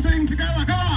sing together. Come on.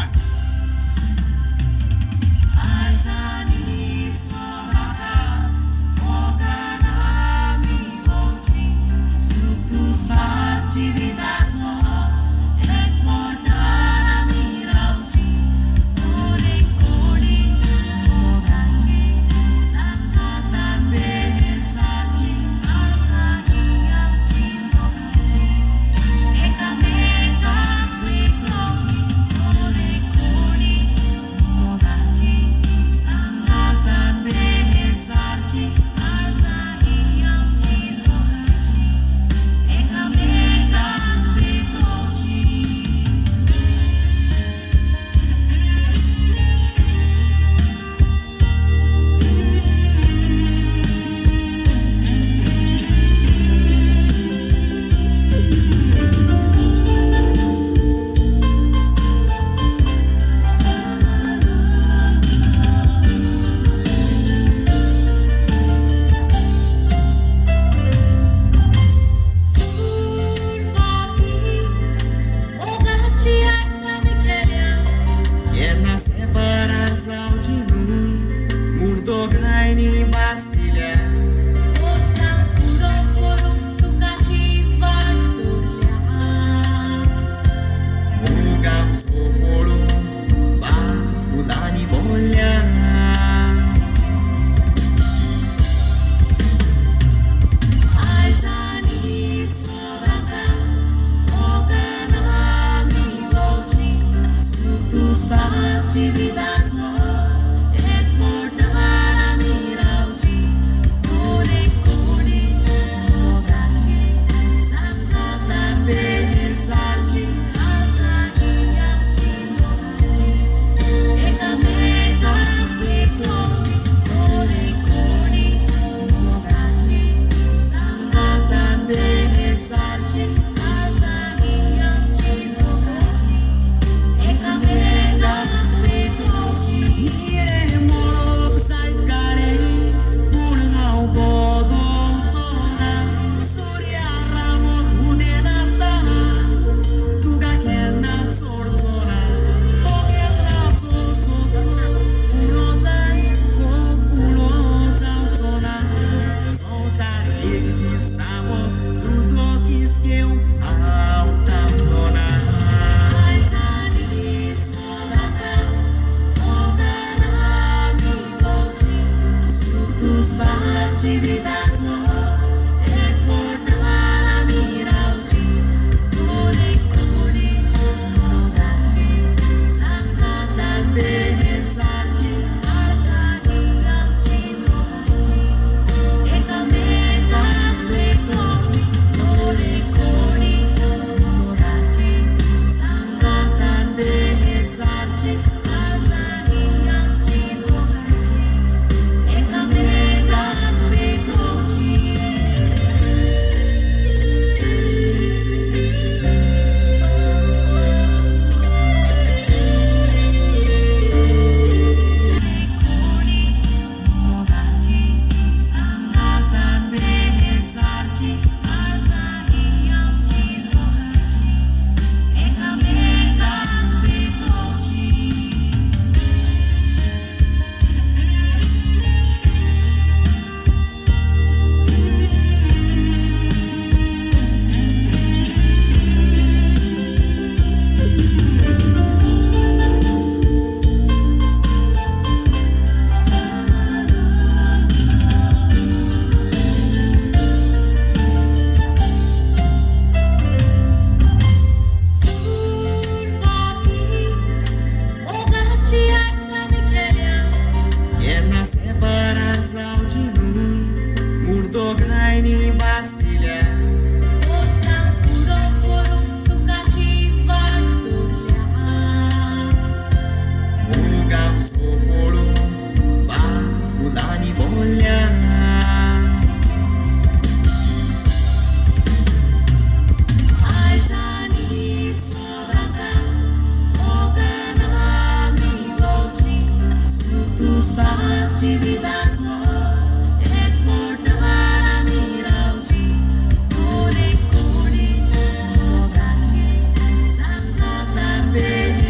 Baby.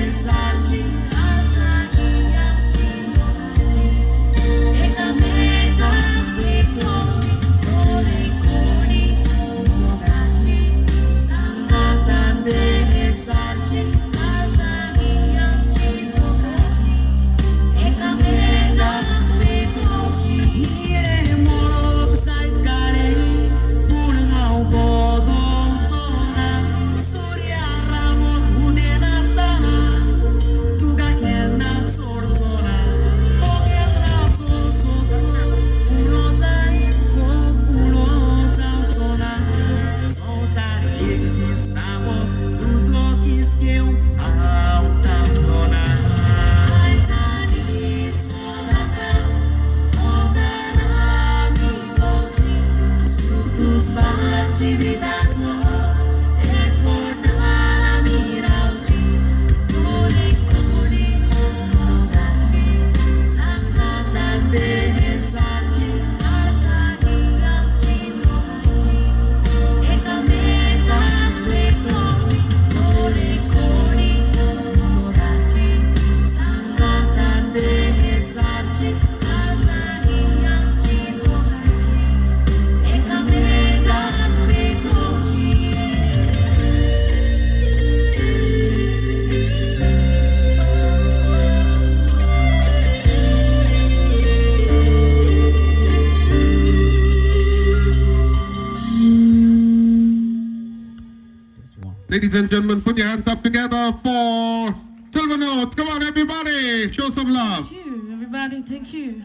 Ladies and gentlemen, put your hands up together for Silver Notes. Come on, everybody, show some love. Thank you, everybody. Thank you.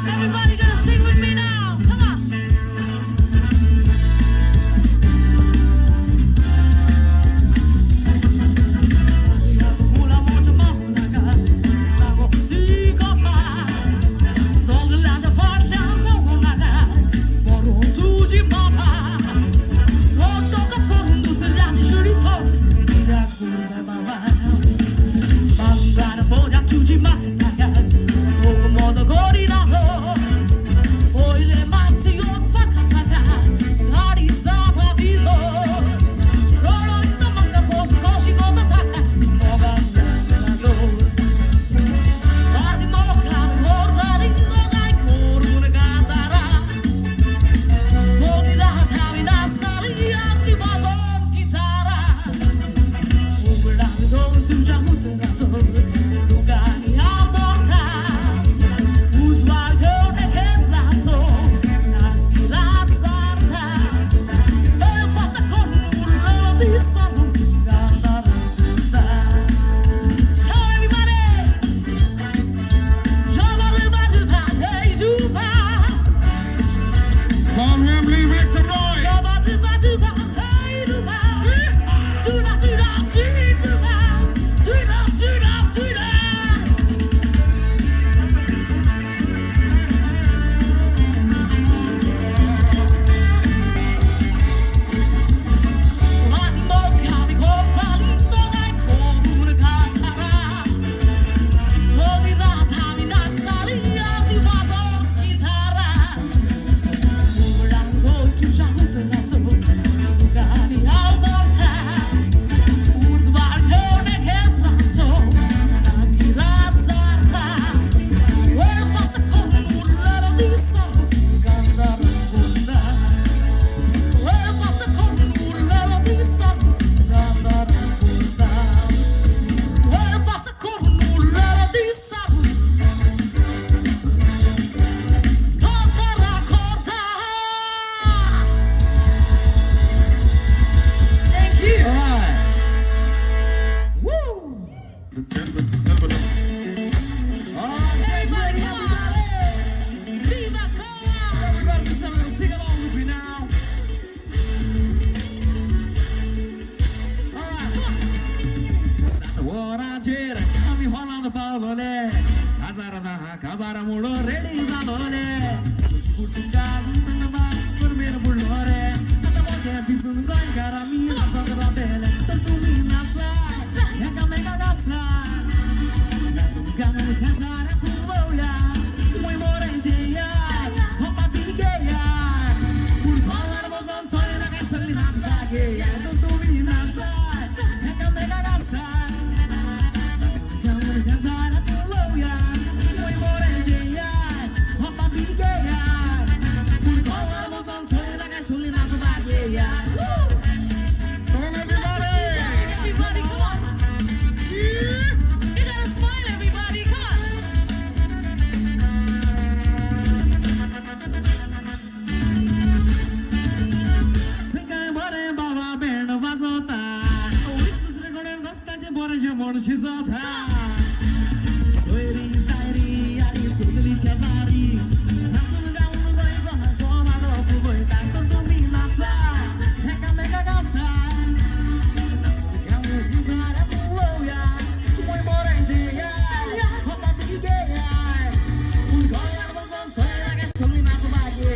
Everybody gonna sing with me now. Come on.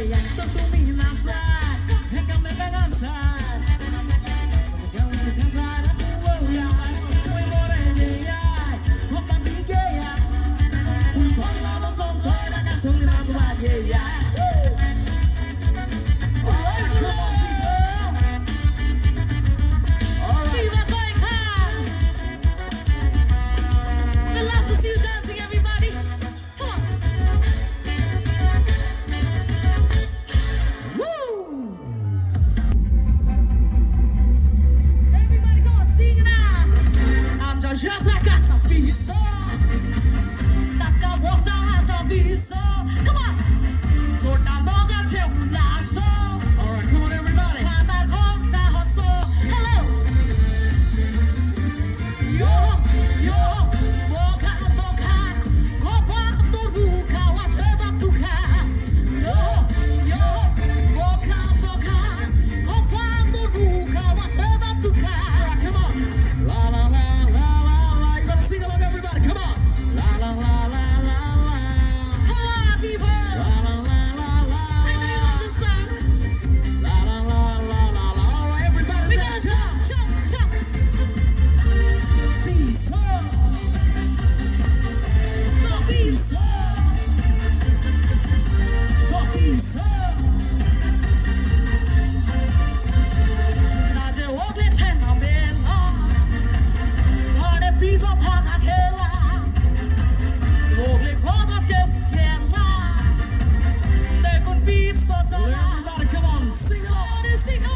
Yeah. Yeah. All right, come on, people. All right. Viva Goenka! We love to see you dancing, everybody. Come on. Woo! Everybody, come on, sing now. I'm just like a piso. Come on. Sota moga che ulaso. All right, come on, everybody. Hello. Yo, yo, boka, boka, kopa, doruka, waseba, tuka. Yo, yo, boka, boka, kopa, doruka, waseba, tuka. All right, come on. La la la la la la. You gotta sing along, everybody. Come on. La la la la la la. Come on, people. La la la la la. I know you love this song. La la la la la la. All right, everybody. We gotta let's jump, jump, jump. Peace. No peace. Peace. 낮에 오게 채나벨라 아래 비서 타나켈라 오글 과다스게 켈라 내군 비서잖아. Everybody, come on, sing along. 어느 시간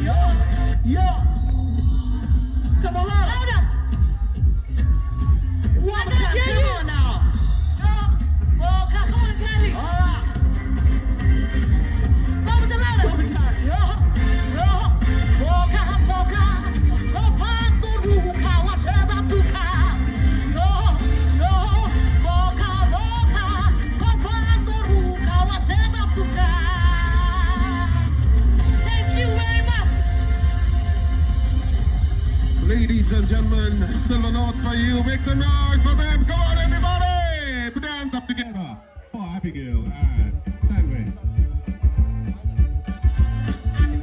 Yo, yo. Come on, louder. louder. One more time. Come on now. 어, come on, Kelly. All right. One more time, louder. One more time. Yo, yo, boka, boka, boka, ruka, wacheba, tuka. Yo, yo, boka, boka, boka, ruka, wacheba, tuka. Thank you very much. Ladies and gentlemen, silver note for you. Make some noise for them. Come on, everybody. Put your hands up together for Abigail and Stanley.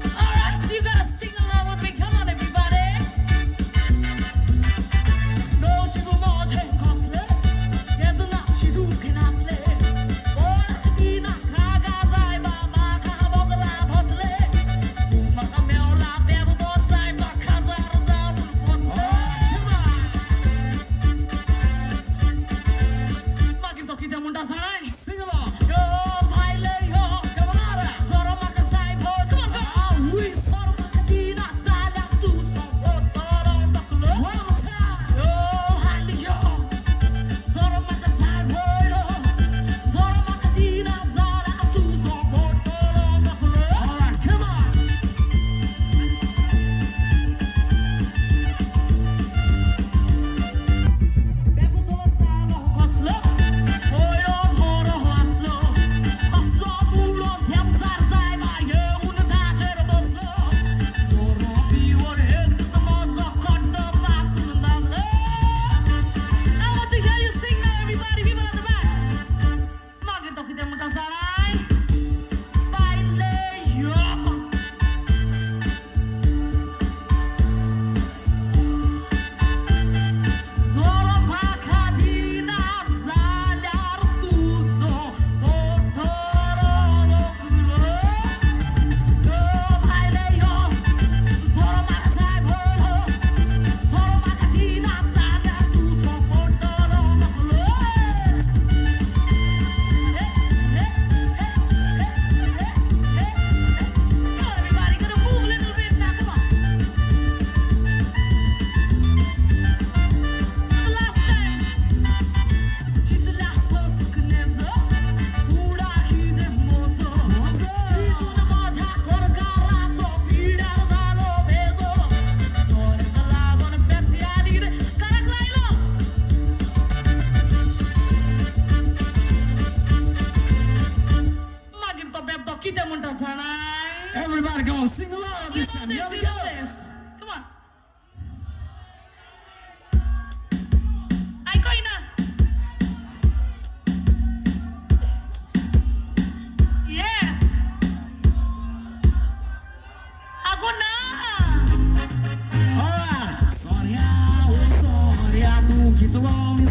All right, you gotta sing along with me. Come on, everybody. Sing along. Yo, ভাইলে yo, Come on, louder. সরমাকে সাই ভোর, come on, go. Ah, we. সরমাকে দিনা সালা তু সব তর তকলো। One more time. Yo, হালিyo, সরমাকে সাই ভোর, সরমাকে দিনা সালা তু সব তর তকলো। All right, come on. I want to hear you sing now, everybody, people at the back. Baile yo. Everybody gonna move a little bit now, come on. The last time. Everybody, go on, sing along You this know time. Here this, we you know go. this. Come on. Ay, Koina. Yes. Ako na. All right. Sonia, oh Sonia, tu que tu homem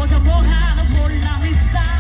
모자 뭐 하나 몰라 미스터.